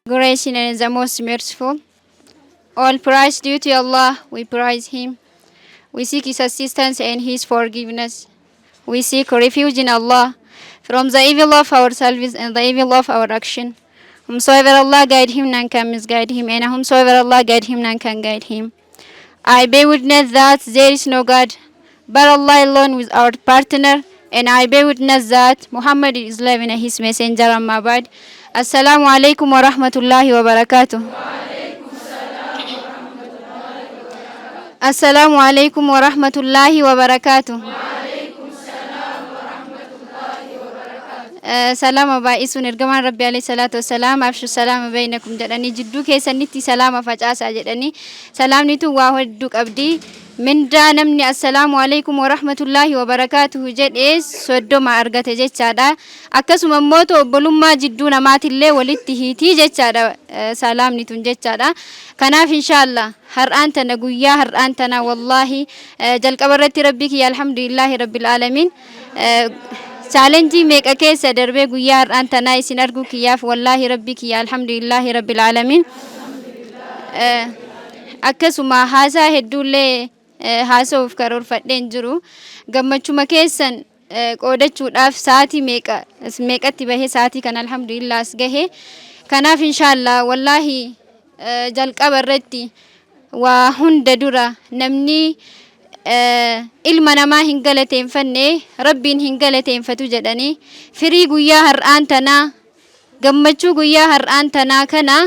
Gracious and the most merciful. All praise due to Allah, we praise Him. We seek His assistance and His forgiveness. We seek refuge in Allah from the evil of ourselves and the evil of our action. Whomsoever Allah guide him, none can misguide him, and whomsoever Allah guide him, none can guide him. I bear witness that there is no God but Allah alone without partner, and I bear witness that Muhammad is slave and his messenger. Amma ba'd. Assalamu alaikum wa rahmatullahi wa barakatuh. Assalamu alaikum wa rahmatullahi wa barakatuh. Salaama baay'isuun ergamaan Rabbi alayhi salaatu wassalaam afshu salaama baynakum jedhanii jidduu keessanitti salaama facaasaa jedhanii salaamni tun waa hedduu qabdi. Mindaa namni assalaamu alaikum warahmatullaahi wabarakaatuhu jedhe 30 argate jechaadha. Akkasuma immoo obbolummaa jidduu namaatillee walitti hiitii jechaadha salaamni tun jechaadha. Kanaaf inshaallah har'aan tana guyyaa har'aan tana wallaahi jalqaba irratti Rabbii kiyya alhamdulillaahi rabbil aalamiin chaalenjii meeqa keessa darbee guyyaa har'aan tanaa isin arguu kiyyaaf wallaahi Rabbii kiyya alhamdulillaahi rabbil aalamiin. Akkasuma haasaa hedduullee haasa'uuf karoorfadheen jiru. Gammachuma keessan qoodachuudhaaf sa'aatii meeqa meeqatti bahee sa'aatii kana alhamdulillah as gahe. Kanaaf inshaallah wallaahi jalqaba irratti waa hunda dura namni ilma namaa hin galateeffanne Rabbiin hin galateeffatu jedhanii firii guyyaa har'aan tanaa gammachuu guyyaa har'aan tanaa kana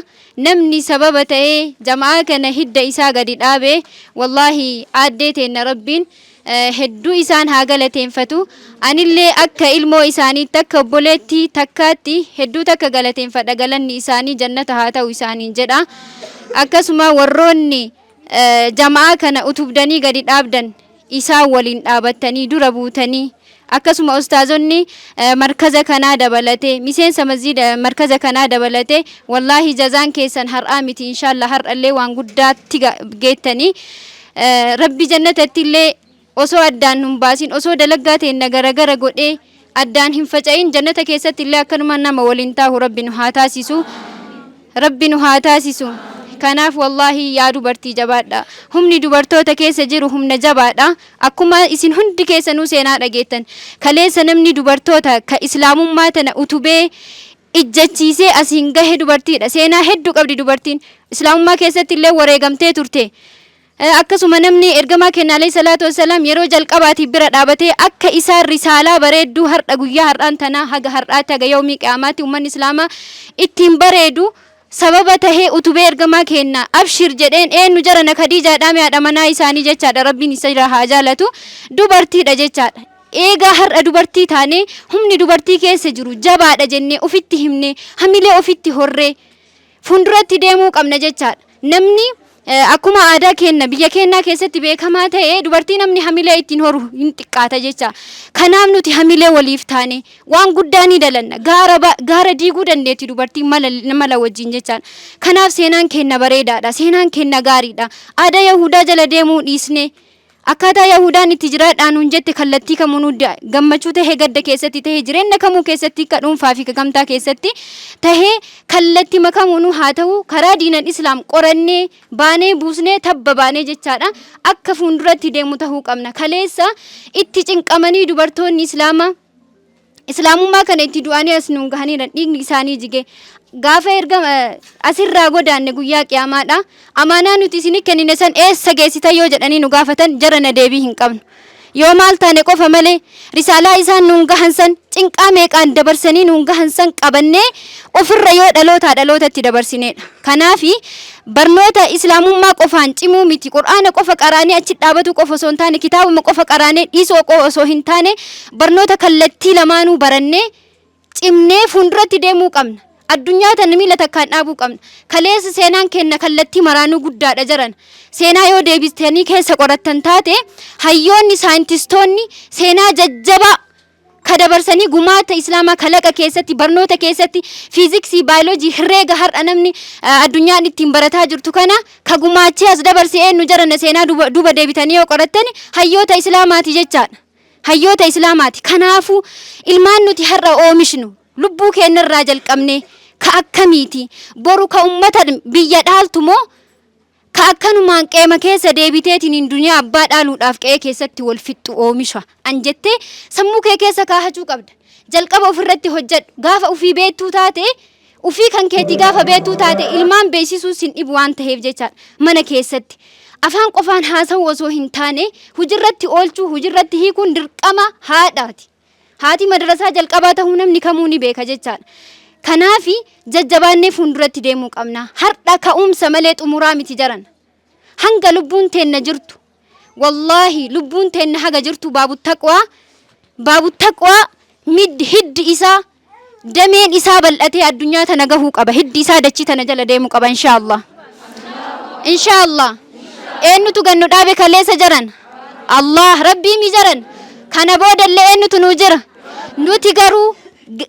namni sababa ta'ee jama'aa kana hidda isaa gadi dhaabe wallaahi aaddee teenna Rabbiin hedduu isaan haa galateeffatu. Anillee akka ilmoo isaaniitti akka obboleettii takkaatti hedduu takka galateeffadha galanni isaanii jannata haa ta'u isaaniin jedha. Akkasuma warroonni jama'aa kana utubdanii gadi dhaabdan isaan waliin dhaabattanii dura buutanii akkasuma ustaazonni markaza kanaa dabalatee miseensa masjiida markaza kanaa dabalatee wallaahi jazaan keessan har'aa miti inshaallah har'allee waan guddaatti geettanii rabbi jannatatti illee osoo addaan nun baasin osoo dalaggaa teenna garagara godhee addaan hin faca'in jannata keessatti illee akkanuma nama waliin taahu rabbi nu haa taasisu. Rabbi nu haa taasisu. Kanaaf wallaahi yaa dubartii jabaadha. Humni dubartoota keessa jiru humna jabaadha. Akkuma isin hundi keessanuu seenaa dhageettan. Kaleessa namni dubartoota ka islaamummaa tana utubee ijjachiisee asiin gahe dubartiidha. Seenaa hedduu qabdi dubartiin. Islaamummaa keessatti illee wareegamtee turte. Akkasuma namni ergamaa keenya alayhi salaatu wassalaam yeroo jalqabaatiif bira dhaabatee akka isaan risaalaa bareedduu har'a guyyaa har'aan tanaa haga har'aatti haga yawmii qiyaamaatti ummanni islaamaa ittiin bareedu sababa tahee utubee ergamaa keenya abshir jedheen eenyu jara na Khadiijaadhaa mi haadha manaa isaanii jechaadha Rabbiin isa irraa haa jaalatu dubartiidha jechaadha. Eegaa har'a dubartii taanee humni dubartii keessa jiru jabaadha jennee ofitti himnee hamilee ofitti horree fuulduratti deemuu qabna jechaadha. Namni akkuma aadaa keenna biyya keennaa keessatti beekamaa ta'e dubartii namni hamilee ittiin horu hin xiqqaata jecha. Kanaaf nuti hamilee waliif taane waan guddaa ni dalanna. Gaara gaara diiguu dandeetti dubartiin mala mala wajjin jechaadha. Kanaaf seenaan keenna bareedaadha. Seenaan keenna gaariidha. Aadaa Yahudaa jala deemuu dhiisnee Akkaataa Yahudaan itti jiraadhaa nuun jette kallattii kamuunuu gammachuu tahee gadda keessatti tahee jireenna kamuu keessatti ka dhuunfaa fi ka gamtaa keessatti tahee kallattima kamuunuu haa ta'u karaa diinan islaam qorannee baanee buusnee tabba baanee jechaadha akka fuunduratti deemu tahuu qabna. Kaleessa itti cinqamanii dubartoonni islaamaa Islaamummaa kana itti du'anii as nuun gahaniiran dhiigni isaanii jige. Gaafa erga asirraa godaanne guyyaa qiyaamaadha. Amaanaa nuti isinii kennine san eessa geessitan yoo jedhanii nu gaafatan jara na deebii hin qabnu. Yoo maal taane qofa malee risaalaa isaan nuun gahan san cinqaa meeqaan dabarsanii nuun gahan san qabannee ofirra yoo dhalootaa dhalootatti dabarsineedha. Kanaafi barnoota Islaamummaa qofaan cimuu miti. Qur'aana qofa qaraanee achi dhaabatuu qofa osoo hin taane, kitaabuma qofa qaraanee dhiisuu qofa osoo hin taane, barnoota kallattii lamaanuu barannee cimnee fuulduratti deemuu qabna. Addunyaa tana miila takkaan dhaabuu qabna. Kaleessa seenaan keenna kallattii maraanuu guddaadha jaran. Seenaa yoo deebistanii keessa qorattan taate hayyoonni saayintistoonni seenaa jajjabaa ka dabarsanii gumaata Islaamaa kalaqa keessatti, barnoota keessatti, fiiziksii, baayoloojii, herreega har'a namni addunyaan ittiin barataa jirtu kana ka gumaachee as dabarse eenyu jarana seenaa duuba, duuba deebitanii yoo qorattani hayyoota Islaamaati jechaadha. Hayyoota Islaamaati. Kanaafuu ilmaan nuti har'a oomishnu lubbuu keenya irraa jalqabnee Ka akkamiiti? Boru ka ummata biyya dhaaltu moo ka akkanumaan qe'ema keessa deebiteetiniin duniyaa abbaa dhaaluudhaaf qe'ee keessatti wal fixxu oomisha an jettee sammuu kee keessa kaahachuu qabda. Jalqaba ofirratti hojjadhu. Gaafa ufii beektuu taate, ufii kan keetii gaafa beektuu taate ilmaan beeksisuun sin dhibu waan taheef jechaadha. Mana keessatti afaan qofaan haasa'uu osoo hin taane hujirratti oolchuu, hujirratti hiikuun dirqama haadhaati. Haati madrasaa jalqabaa tahuu namni kamuu ni beeka jechaadha. Kanaafi jajjabaannee fuulduratti deemuu qabna. Hardha ka'umsa malee xumuraa miti jaran. Hanga lubbuun teenna jirtu, wallaahi lubbuun teenna haga jirtu baabu taqwaa, baabu taqwaa middi hiddi isaa dameen isaa bal'atee addunyaa tana gahuu qaba. Hiddi isaa dachii tana jala deemuu qaba inshaallah. Inshaallah. Eenyutu gannu dhaabe kaleessa jaran? Allah Rabbii mi jaran? Kana boodallee eenyutu nuu jira? Nuti garuu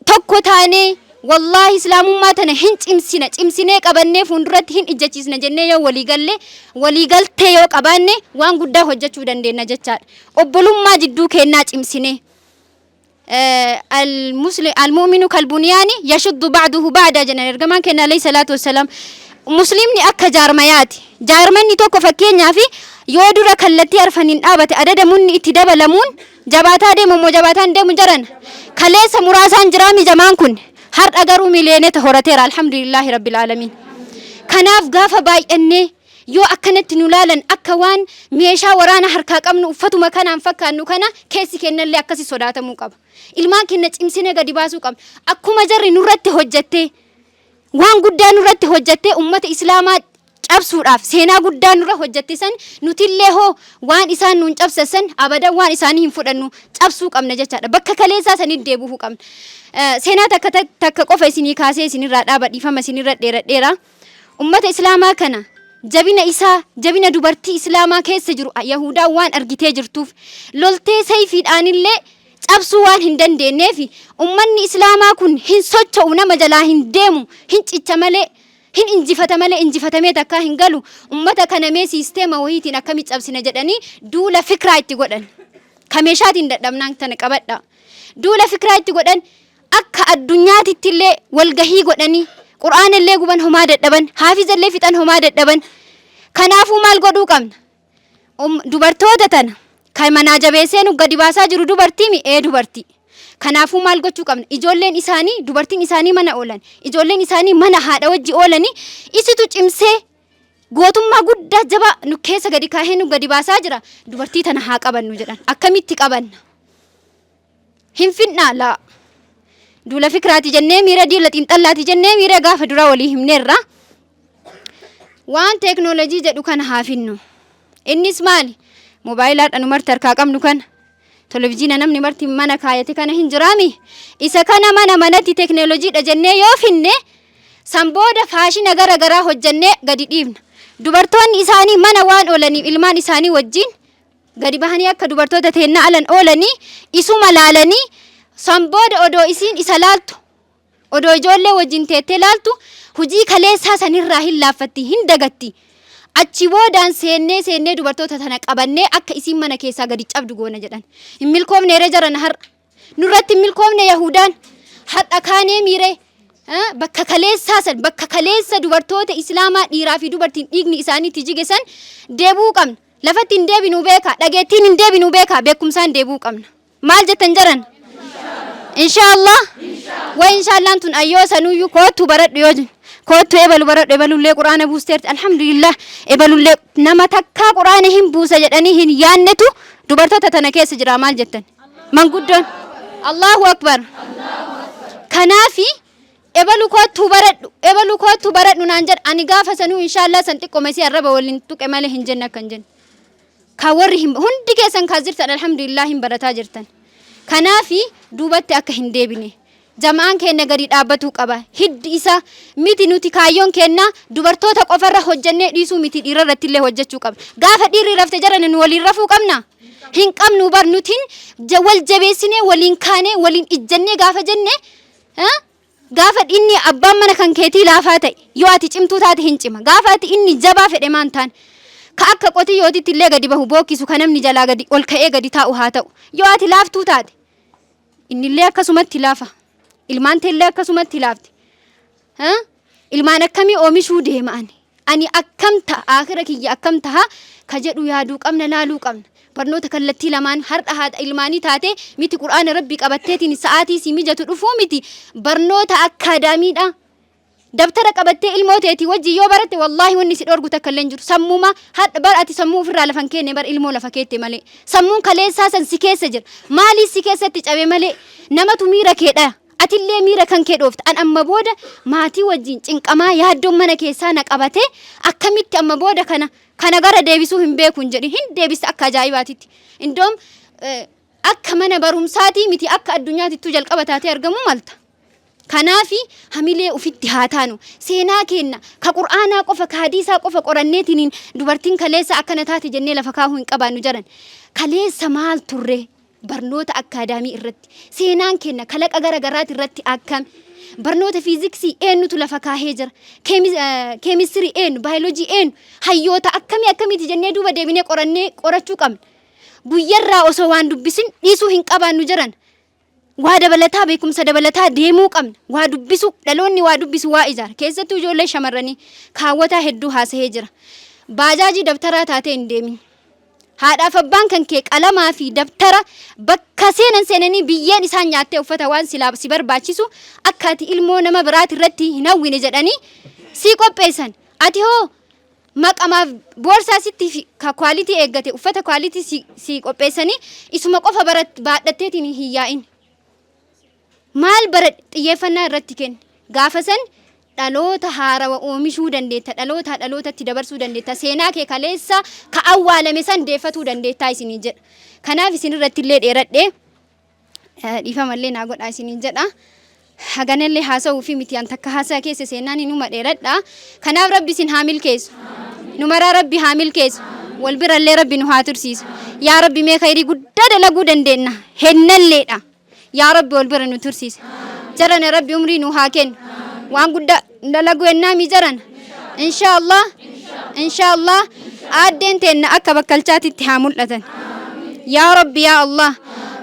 tokko taanee wallaahi islaamummaa tana hin cimsina, cimsinee qabannee fuulduratti hin ijjachiisna jennee yoo walii galle, walii galtee yoo qabaanne waan guddaa hojjechuu dandeenya jechaadha. Obbolummaa jidduu keennaa cimsinee. Al-mu'minu kal-bunyaani yashuddu ba'duhu ba'da jedhan ergamaan keenya alayhi salaatu wassalaam. Muslimni akka jaarmayaati. Jaarmanni tokko fakkeenyaaf yoo dura kallattii arfaniin dhaabate adada munni itti dabalamuun jabaataa deemu immoo jabaataan deemu jaran. Kaleessa muraasaan jiraami jamaan kun har'a garuu miliyeenota horateera alhamdulillaahi rabbil aalamiin. Kanaaf gaafa baay'annee yoo akkanatti nu laalan akka waan meeshaa waraana harkaa qabnu uffatuma kanaan fakkaannu kana keessi kennallee akkasi sodaatamuu qaba. Ilmaan keenya cimsinee gadi baasuu qabna. Akkuma jarri nurratti hojjattee waan guddaa nurratti hojjattee ummata islaamaa cabsuudhaaf seenaa guddaa nurra hojjatte san nutillee hoo waan isaan nuun cabsan san abadan waan isaanii hin fudhannu cabsuu qabna jechaadha. Bakka kaleessaa sanitti deebi'uu qabna. Seenaa takka takka qofa isinii kaasee isinirraa dhaaba, dhiifama isinirra dheeradheera. Ummata islaamaa kana jabina isaa, jabina dubartii islaamaa keessa jiru Yahudaan waan argitee jirtuuf loltee sayfiidhaanillee cabsuu waan hin dandeenyeef ummanni islaamaa kun hin socho'u, nama jalaa hin deemu, hin cicha malee, hin injifata malee injifatamee takkaa hin galu. Ummata kana mee siisteema wayiitiin akkami cabsina jedhanii duula fikraa itti godhan. Ka meeshaatiin dadhabnaan tana qabadha. Duula fikraa itti godhan, akka addunyaatitti illee walgahii godhanii qur'aana illee guban homaa dadhaban, haafiza illee fixan homaa dadhaban. Kanaafuu maal godhuu qabna? Dubartoota tana kan manaa jabeessee nu gadi baasaa jiru dubartii mi? Ee, dubartii. Kanaafuu maal gochuu qabna? Ijoolleen isaanii, dubartiin isaanii mana oolan, ijoolleen isaanii mana haadha wajji oolanii isitu cimsee gootummaa guddaa jabaa nu keessa gadi kaahee nu gadi baasaa jira. Dubartii tana haa qabannu jedhan. Akkamitti qabanna? Hin finnaa laa. Duula fikraati jennee miira, diila xiinxallaati jennee miira gaafa duraa walii himneerra. Waan teeknoolojii jedhu kana haa finnu. Innis maali? Moobaayilaa nu marti harkaa qabnu kana. Televizyiina namni marti mana kaayate kana hin jiraami. Isa kana mana manatti teeknoolojiidha jennee yoo finne san booda faashina gara garaa hojjannee gadi dhiifna. Dubartoonni isaanii mana waan oolaniif ilmaan isaanii wajjin gadi bahanii akka dubartoota teennaa alan oolanii isuma laalanii san booda odoo isiin isa laaltu, odoo ijoollee wajjin teettee laaltu hujii kaleessaa sanirraa hin laaffatti, hin dagatti. Achi boodaan seennee seennee dubartoota tana qabannee akka isiin mana keessaa gadi cabdu goona jedhan. Hin milkoofne eree jaran har'a. Nurratti hin milkoofne Yahudaan. Har'a kaanee miiree bakka kaleessaa san, bakka kaleessa dubartoota islaamaa dhiiraa fi dubartiin dhiigni isaanii itti jige san deebi'uu qabna. Lafatti hin deebinuu beekaa, dhageettiin hin deebinuu beekaa, beekumsaan deebi'uu qabna. Maal jettan jaran? Inshaallah. Way inshaallaan tun ayyoo sanuyyuu koottu baradhu yoo jennu. Koottu ebalu baradhu, ebalullee quraana buusteerti alhamdulillah, ebalullee nama takkaa quraana hin buusa jedhanii hin yaannetu dubartoota tana keessa jira. Maal jettan? Manguddoon. Allahu akbar. Kanaafi ebalu koottuu baradhu, ebalu koottuu baradhu naan jedha. Ani gaafa sanuu inshaallah san xiqqoma isii arraba waliin tuqe malee hin jenne akka hin jenne. Ka warri hin hundi keessan kaas jirtan alhamdulillah hin barataa jirtan. Kanaafi duubatti akka hin deebine. Jama'aan keenya gadi dhaabbatuu qaba. Hiddi isaa miti nuti kaayyoon keenya dubartoota qofarra hojjennee dhiisuu miti, dhiira irratti illee hojjechuu qabna. Gaafa dhiirri rafte jaran nu waliin rafuu qabna. Hin qabnu bar, nutiin wal jabeessinee waliin kaanee waliin ijjannee gaafa jenne, gaafa inni abbaan mana kan keetii laafaa ta'e yoo ati cimtuu taate hin cima. Gaafa ati inni jabaa fedhe maan taane ka akka qotiyyootitti illee gadi bahu bookkisu, ka namni jalaa gadi ol ka'ee gadi taa'u haa ta'u. Yoo ati laaftuu taate innillee akkasumatti laafa. Ilmaan teellee akkasumatti laafti. Ilmaan akkamii oomishuu deema ani? Ani akkam ta'a aakhira kiyya akkam taha ka jedhu yaaduu qabna laaluu qabna. Barnoota kallattii lamaan har'a haadha ilmaanii taatee miti qur'aana rabbii qabatteetiin sa'aatii si mijatu dhufuu miti barnoota akkaadaamiidha. Dabtara qabattee ilmoo teetii wajjin yoo baratte wallaahi wanni si dhorgu takka illee hin jiru. Sammuma hadha bar ati sammuu ofirraa lafa hin keenne bar ilmoo lafa keette malee. Sammuun kaleessaa san si keessa jira. Maaliif si keessatti cabe malee namatu miira kee dhaya. Atillee miira kan kee dhoofta. An amma booda maatii wajjin cinqamaa yaaddoon mana keessaa na qabatee akkamitti amma booda kana kana gara deebisuu hin beeku hin jedhin. Hin deebista akka ajaa'ibaatitti. Indoom akka mana barumsaatii miti akka addunyaatittuu jalqaba taatee argamuu malta. Kanaafi hamilee ufitti haa taanu. Seenaa keenna ka Qur'aanaa qofa ka hadiisaa qofa qoranneetiniin dubartiin kaleessa akkana taate jennee lafa kaahuu hin qabaannu jaran. Kaleessa maal turre barnoota akkaadaamii irratti seenaan keenna kalaqa gara garaati irratti akkam barnoota fiiziksii eenyutu lafa kaahee jira keemistirii eenyu baayoloojii eenyu hayyoota akkamii akkamiiti jennee duuba deebinee qorannee qorachuu qabna. Guyyarraa osoo waan dubbisin dhiisuu hin qabaannu jiran. Waa dabalataa beekumsa dabalataa deemuu qabna. Waa dubbisu dhaloonni waa dubbisu waa ijaara. Keessattuu ijoollee shamarranii kaawwataa hedduu haasahee jira. Baajaajii dabtaraa taatee hin deemin. Haadhaaf abbaan kan kee qalamaa fi dabtara bakka seenan seenanii biyyeen isaan nyaattee uffata waan silaa si barbaachisu akka ati ilmoo nama biraati irratti hin hawwine jedhanii sii qopheessan. Ati hoo maqamaaf boorsaa sitti fi ka kwaalitii eeggate uffata kwaalitii si, si qopheessanii isuma qofa barat baadhatteetiin hin yaa'in. Maal baradhe xiyyeeffannaa irratti kenni. Gaafa san dhaloota haarawa oomishuu dandeetta dhalootaa dhalootatti dabarsuu dandeetta seenaa kee kaleessa ka awwaalame san deeffatuu dandeettaa isiniin jedha. Kanaaf isin irratti illee dheeradhee dhiifamallee naa godhaa isiniin jedha. Haganallee haasa'uu fi miti an takka haasaa keessa seenaan inuma dheeradha. Kanaaf rabbi isin haa milkeessu. Nu maraa rabbi haa milkeessu. Wal birallee rabbi nu haa tursiisu. Yaa rabbi mee khayrii guddaa dalaguu dandeenna. Hennalleedha. Yaa rabbi wal bira nu tursiisa. Jarana rabbi umrii nu haa kennu. Waan guddaa dalaguu hennaa mi jarana. Inshaa Allah. Inshaa Allah. Aaddeen teenna akka bakkalchaatitti haa mul'atan. Yaa Rabbi yaa Allah.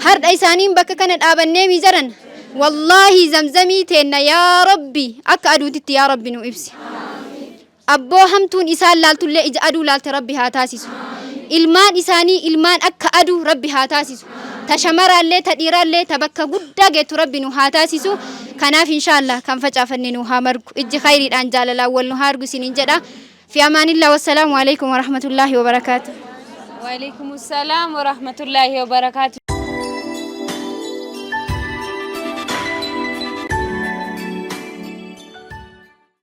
Har'a isaaniin bakka kana dhaabannee mi jarana. Wallaahi zamzamii teenna yaa Rabbi akka aduutitti yaa Rabbi nu ibsi. Abboo hamtuun isaan laaltullee ija aduu laalte Rabbi haa taasisu. Ilmaan isaanii ilmaan akka aduu Rabbi haa taasisu. Ta shamaraallee ta dhiiraallee ta bakka guddaa geettu Rabbi nu haa taasisu. Kanaaf inshaallah kan facaafanne nu haa margu. Ijji khayriidhaan jaalalaan wal nu haa argu isiniin jedha. Fi amaanillah wassalaamu alaikum warahmatullaahi wabarakaatu. Waalaikum salaam warahmatullaahi wabarakaatu.